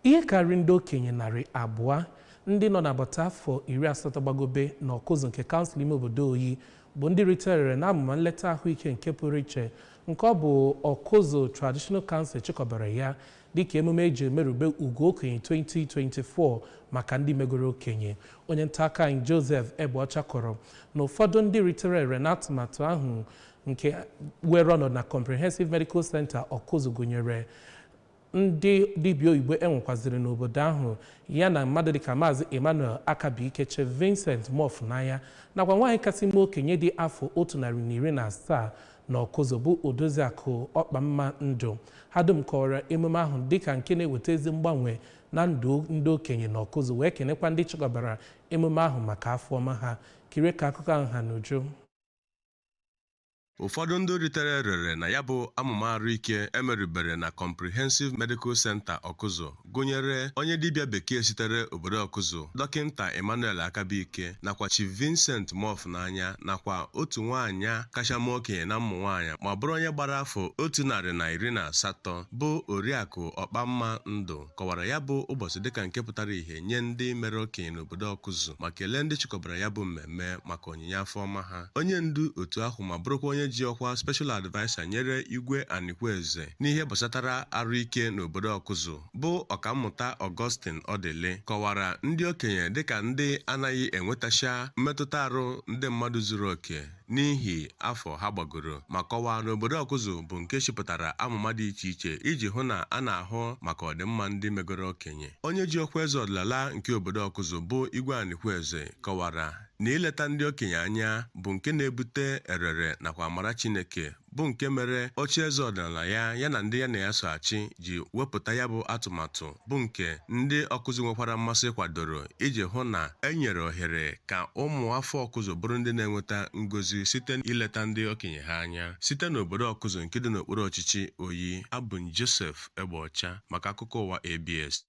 Ihe karịrị ndị okenye 200 ndị nọ n'agbata afọ 80 gbagobe na Ọkụzụ nke kansụl ime obodo Oyi bụ ndị riterere n'amụma nleta ahụike nke pụrụ iche nke ọ bụ Ọkụzụ Traditional Council chịkọbara ya dịka emume eji emerube ugo okenye 2024 maka ndị megoro okenye. Onye nta akụkọ anyị Joseph Egbeọcha kọrọ na ụfọdụ ndị ritere ere n'atụmatụ ahụ nke were ọnọdụ na Comprehensive Medical Center Ọkụzụ gụnyere ndị dibịa oyibo enwekwaziri n'obodo ahụ, ya na mmadụ dịka Maazị Emmanuel Akabuikeche, Vincent Mofunanya nakwa nwaanyị kasị mee okenye dị afọ 117 na Ọkụzụ bụ Odoziakụ Ọkpamma Ndụ. Ha dum kọwara emume ahụ dịka nke na-eweta ezi mgbanwe na ndụ ndị okenye na Ọkụzụ, wee kenekwa ndị chịkọbara emume ahụ maka afọ ọma ha. Kirie ka akụkọ ahụ ha n'uju. Ụfọdụ ndị ritere erere na ya bụ amụma arụike emerubere na Comprehensive Medical Center Ọkụzụ gụnyere onye dibịa bekee sitere obodo Ọkụzụ, Dọkịnta Emmanuel Akabuike, nakwa Chief Vincent Mofunanya, nakwa otu nwaanyị kacha mee okenye na ụmụ nwaanyị ma bụrụ onye gbara afọ 118 bụ Oriakụ Ọkpamma Ndụ, kọwara ya bụ ụbọchị dịka nke pụtara ìhè nye ndị mere okenye n'obodo Ọkụzụ ma kelee ndị chịkọbara ya bụ mmemme maka onyinye afọ ọma ha. Onye ndu otu ahụ ma bụrụkwa onye ji ọkwa Special Adviser nyere Igwe Anikweze n'ihe gbasatara arụike n'obodo Ọkụzụ bụ Ọkammụta Augustine Odele kọwara ndị okenye dịka ndị anaghị enwetacha mmetụta arụ ndị mmadụ zuru oke n'ihi afọ ha gbagoro, ma kọwaa n'obodo Ọkụzụ bụ nke chịpụtara amụma dị iche iche iji hụ na a na-ahụ maka ọdịmma ndị megoro okenye. Onye ji ọkwa eze ọdịnala nke obodo Ọkụzụ bụ Igwe Anikweze kọwara na ileta ndị okenye anya bụ nke na-ebute erere nakwa amara Chineke, bụ nke mere oche eze ọdịnala ya ya na ndị ya na ya so achị ji wepụta ya bụ atụmatụ, bụ nke ndị Ọkụzụ nwekwara mmasị kwadoro iji hụ na e nyere ohere ka ụmụ afọ Ọkụzụ bụrụ ndị na-enweta ngozi site ileta ndị okenye ha anya. Site n'obodo Ọkụzụ nke dị n'okpuru ọchịchị Oyi, abụ m Joseph Egbeọcha maka akụkọ ụwa ABS.